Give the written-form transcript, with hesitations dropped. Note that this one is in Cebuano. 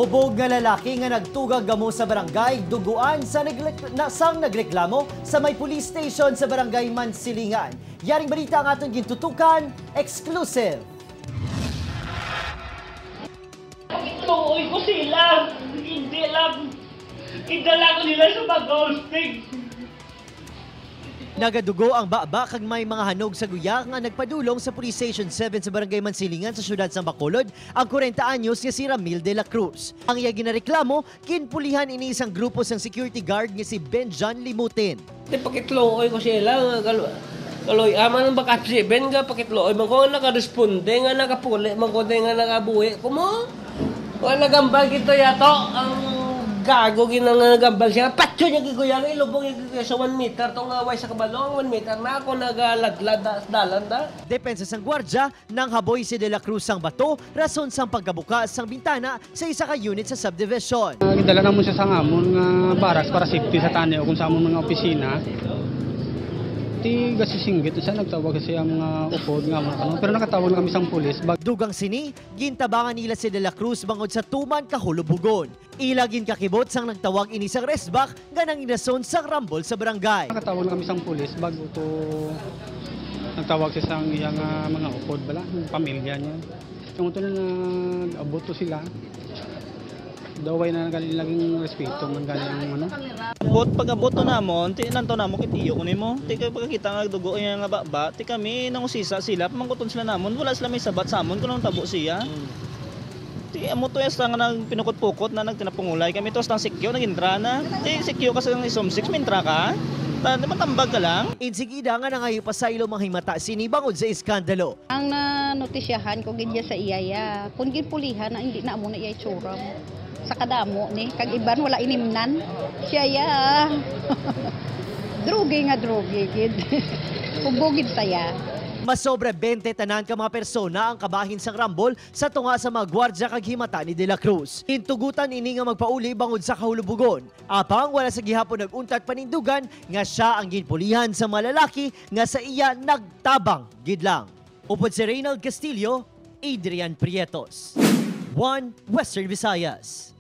Hubog nga lalaki nga nagtugag gamo sa barangay duguan sa sang nagreklamo sa may police station sa Barangay Mansilingan. Yaring balita ang atong gintutukan, exclusive. Pakitluoy ko sila. Hindi lang. Idala ko nila sa mag-ghosting. Nagadugo ang baba kag may mga hanog sa guya nga nagpadulong sa Police Station 7 sa Barangay Mansilingan sa siyudad sa Bacolod ang 40 anyos nga si Ramil de la Cruz. Ang iya ginareklamo, kinpulihan ini isang grupo sang security guard nga si Benjan Limutin. Di pakitluoy ko sila. Kaloy, ama ng baka 7 nga pakitluoy man ko nakaresponde nga nakapuli man ko nga nakabuhi. Kumo? Wala nagambal gito yato ang gago ginang nagambal siya. Patyo niya giguyang ilubong giguya sa 1 meter tong away sa kabalong 1 meter na ako nagaladlad dalan da. Depensa sang gwardya, nang haboy si De La Cruz sang bato, rason sang pagkabuka sang bintana sa isa ka unit sa subdivision. Gidala namon siya sa ngamon nga barracks para safety sa tani o kung sa amon mga opisina. Ti gasisinggit siya, nagtawag siya ang mga upod nga mga ano, pero nakatawag na kami sang pulis. Dugang sini, gintabangan nila si De La Cruz bangod sa tuman kahulubugon. Ila ginkakibot sang nagtawag ini sang resbak nga nanginason sang rambol sa barangay. Nakatawag na kami sang pulis bago to nagtawag siya sang iyang mga upod bala, yung pamilya niya. Yung ito na nag-abot to sila. Daway na galing laging respeto man galing ang ano. Bot pag-abot to namon, ti nanto namo kitiyo ko nimo. Ti kay pagkakita nga dugo iya nga baba, ti kami nangusisa sila, pamangkuton sila namon, wala sila may sabat sa amon kun anong tabo siya. Ti amo to yasta nga nang pinukot-pukot na nagtinapungulay kami to stang sikyo nagintra na. Ti sikyo kasi ng isom 6 mintra ka. Ta di matambag ka lang. Insigida nga nangayo pa sa ilo mga himata sini bangod sa iskandalo. Ang nanotisyahan ko gid sa iyaya, kung ginpulihan na hindi na amo na iya itsura mo. Sa kadamo ni kag iban wala inimnan. Siya ya. Drogi nga drogi gid. Kubogid saya. Masobra 20 tanan ka mga persona ang kabahin sang rambol sa tunga sa mga gwardya kag himata ni De La Cruz. Intugutan ini nga magpauli bangod sa kahulubugon. Apang wala sa gihapon naguntat panindugan nga siya ang ginpulihan sa mga lalaki nga sa iya nagtabang gidlang. Upod si Reynald Castillo, Adrian Prietos. 1 Western Visayas.